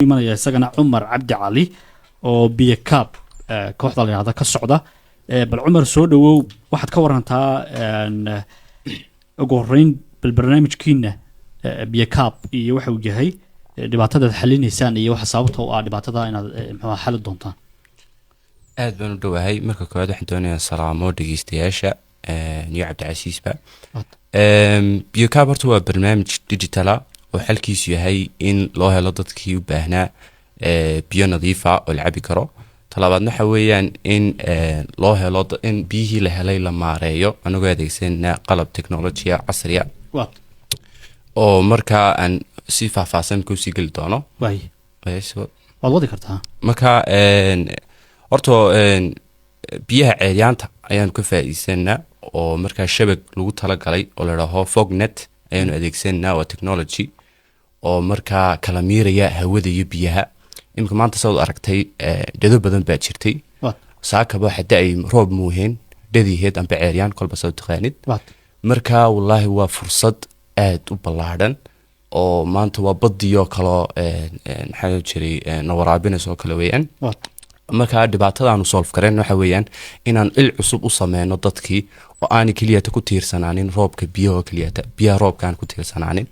Imanaya isagana Cumar Cabdi Cali oo Biyakaab kooxda la yidhahda ka socda. Bal Cumar, soo dhawow. Waxaad ka warantaa ugu horeyn bal barnaamijkiina Biyakaab iyo waxa uu yahay, dhibaatadaad xalinaysaan iyo waxa sababta u ah dhibaatada inaad muxuu xali doontaan. Aad baan u dhowahay. Marka koowaad waxaan doonayaa salaamo dhegeystayaasha iyo Cabdicasiisba. Biyocab horta waa barnaamij digital ah oo xalkiisu yahay in loo helo dadkii u baahnaa biyo nadiifa oo la cabi karo. Talabaadna waxa weeyaan in loo helo in biyihii la helay la maareeyo, anagoo adeegsanayna qalab technology ah casriya oo markaa aan si faahfaahsan kusii geli doono. Waay, waad wadi kartaa. Marka horta biyaha ceeryaanta ayaanu ka faa'iideysanaa, oo markaa shabag lagu talagalay oo la dhaho fognet ayaanu adeegsanaa. Waa technology oo markaa kala miiraya hawada iyo biyaha. Iminka maanta saad aragtay, dhado badan baa jirtay. Saakaba waxa da-ay roob muuheen, dhadiheed amba ceeryaan, kolba saad taqaanid. Marka wallaahi waa fursad aad u ballaadhan oo maanta waa badiyoo kaloo maxaa loo jiray na waraabinaysa oo kale weeyaan. Marka dhibaatadaanu solve kareen waxa weeyaan inaan il cusub u sameyno dadkii oo aanay keliyata ku tiirsanaanin roobka, biyahoo keliyata, biyaha roobka aan ku tiirsanaanin.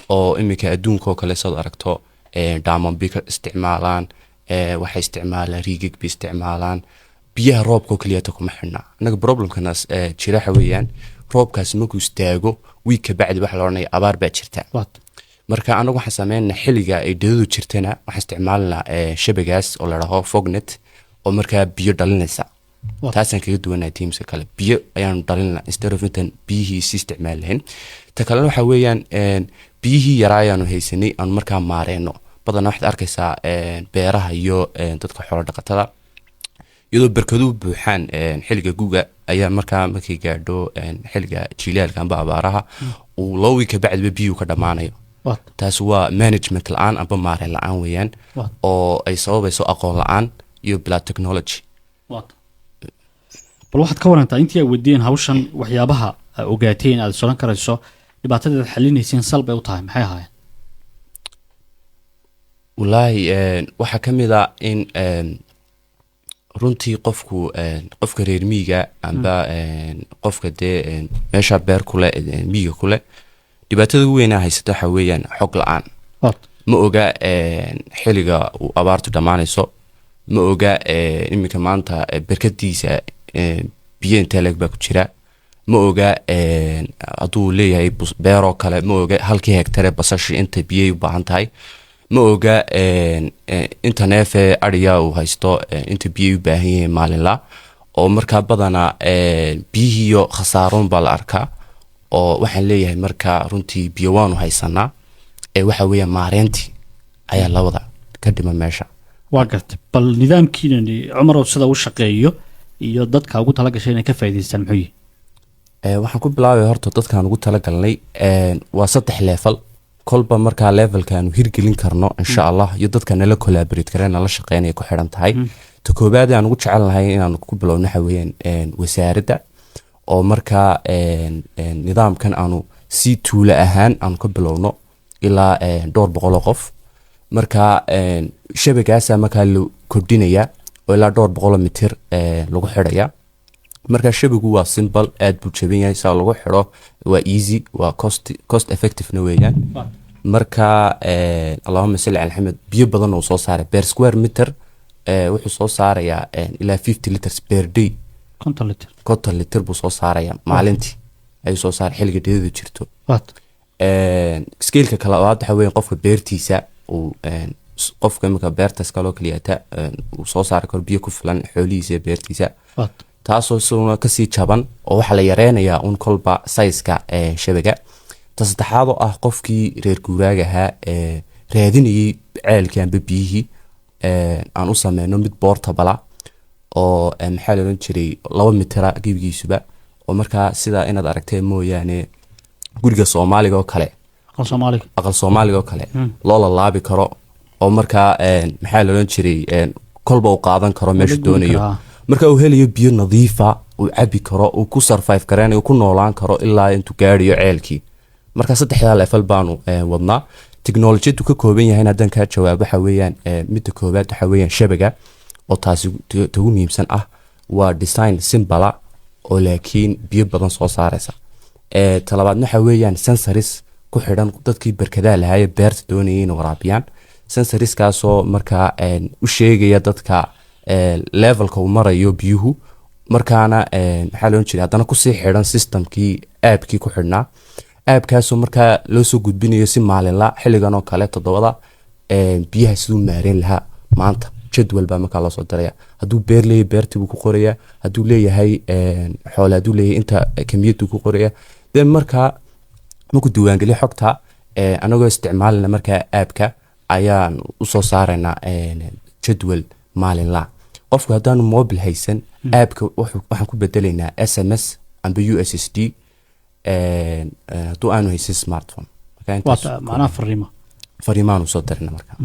Oo iminka adduunka oo kale saad aragto, dhaaman bay ka isticmaalaan, waxay isticmaalaan riigig bay isticmaalaan. Biyaha roobka oo keliyata kuma xidhna. Annaga problemkanaas jira waxa weeyaan roobkaasi markuu istaago, wiig ka bacdi waxa la odhanaya abaar baa jirta. Marka anagu waxaan sameynaa xilliga ay dhadadu jirtana waxaan isticmaalinaa shabagaas oo la dhaho fognet oo markaa biyo dhalinaysa. Taasaan kaga duwanaa teamska kale. Biyo ayaanu dhalinaa instead of intaan biyihii si isticmaali lahayn. Ta kalena waxa weeyaan biyihii yaraa ayaanu haysanay aanu markaa maareyno. Badanaa waxaad arkaysaa beeraha iyo dadka xoolo dhaqatada iyadoo berkaduhu buuxaan xilliga guga ayaa markaa markay gaadho xilliga jiilaalka amba abaaraha uu 2 wiig kabacdiba biyuhu ka dhammaanayo. Taas waa management la-aan amba maareen la-aan weeyaan oo ay sababayso aqoon la-aan iyo bilaa technology. Bal waxaad ka warantaa intii aad weydiiyeen hawshan, waxyaabaha aa ogaateen aad soran karayso dhibaatadeed xalinayseen sal bay u tahay, maxay ahaayeen? Wallaahi waxaa ka mid a in runtii qofku qofka reer miyiga amba qofka dee meesha beer kule, miyiga kule, dhibaatada ugu weynaa haysata waxa weeyaan xog la-aan. Ma oga xilliga uu abaartu dhammaanayso, ma oga iminka maanta berkadiisa biyo intee leeg baa ku jira, ma oga hadduu leeyahay beeroo kale, ma oga halkii hektare basashi inta biyay u baahan tahay, ma oga inta neefee adhiya uu haysto inta biyay u baahan yihiin maalinla. Oo markaa badanaa biyihiiyo khasaaroon baa la arkaa. Oo waxaan leeyahay marka runtii biyo waanu haysanaa ee waxa weeyaan maareyntii ayaa labada ka dhiman meesha. Waa gartay. Bal nidaamkiinani, Cumarow, sida u shaqeeyo iyo dadka ugu tala gashay inay ka faa'iidaystaan muxuu yihi? Waxaan ku bilaabay horta dadkaan ugu talagalnay waa saddex level. Kolba markaa levelka aanu hirgelin karno insha Allah iyo dadka nala collaborate kareen, nala shaqeynaya ku xidhan tahay. Ta koobaad aan ugu jecelnahay inaanu ku bilowno waxa weeyaan wasaaradda, oo markaa nidaamkan aanu si tuulo ahaan aanu ka bilowno ilaa dhowr boqol oo qof. Marka shabagaasa markaa la kordhinaya oo ilaa dhowr boqol oo mitir lagu xidhaya. Marka shabagu waa simple, aad buu jaban yahay, saa lagu xidho waa easy, waa cost effectivena weeyaan. Marka allahuma salli cala Maxamed, biyo badan uu soo saaray per square meter wuxuu soo saarayaa ilaa 50 liters per day. 50 liter? 50 liter buu soo saaraya maalintii ayuu soo saaray xilliga dhidadu jirto. Scaleka kale labaad waxa weeye qofka beertiisa uu qofka imika beertaas kaloo keliyata uu soo saari karo biyo ku filan xoolihiisa iyo beertiisa, taasoo isaguna kasii jaban oo waxaa la yareynayaa un kolba sizeka shabaga. Ta saddexaad oo ah qofkii reer guuraaga ahaa ee raadinayay ceelkii amba biyihii, aan u sameyno mid portable oo maxaa la odhan jiray, 2 mitira gebigiisuba, oo markaa sida inaad aragtee mooyaane guriga Soomaaliga oo kale. Aqal Soomaaliga. Aqal Soomaaliga oo kale loo lalaabi karo, oo markaa maxaa la odhan jiray, kolba uu qaadan karo meesha guuri doonayo. Karaa. Marka uu helayo biyo nadiifa uu cabi karo, uu ku survive kareynayo, ku noolaan karo ilaa intuu gaadhayo ceelkii. Marka saddexdaa level baanu wadnaa. Teknolojiyadu ka kooban yahay haddaan kaa jawaab, waxa weeyaan midda koowaad waxa weeyaan shabaga, oo taasi ta ugu muhiimsan ah. Waa design simple ah oo laakiin biyo badan soo saaraysa. Talabaadna waxa weeyaan sensors ku xidhan dadkii barkadaha lahaayee beerta doonayay inay waraabiyaan, sensorskaasoo markaa u sheegaya dadka levelka uu marayo biyuhu. Markaana maxaa loo jiray, haddana kusii xidhan systemkii appkii ku xidhnaa, appkaasoo markaa loo soo gudbinayo si maalinla xilligan oo kale 7da biyaha siduu maareen lahaa maanta. Jadwal baa markaa loo soo diraya. Hadduu beer leeyahay, beertii buu ku qoraya. Hadduu leeyahay xoole, hadduu leeyahay inta kamiyaduu ku qoraya. Then markaa markuu diiwaangeliyo xogta, anagoo isticmaalina markaa appka, ayaan usoo saaraynaa jadwal maalinla. Qofku haddaanu mobile haysan, appka waxaan ku bedelaynaa SMS amba USSD hadduu aanu haysan smartphone. Marka waa intaas macnaha fariimo. Fariimaanu soo dirina markaa.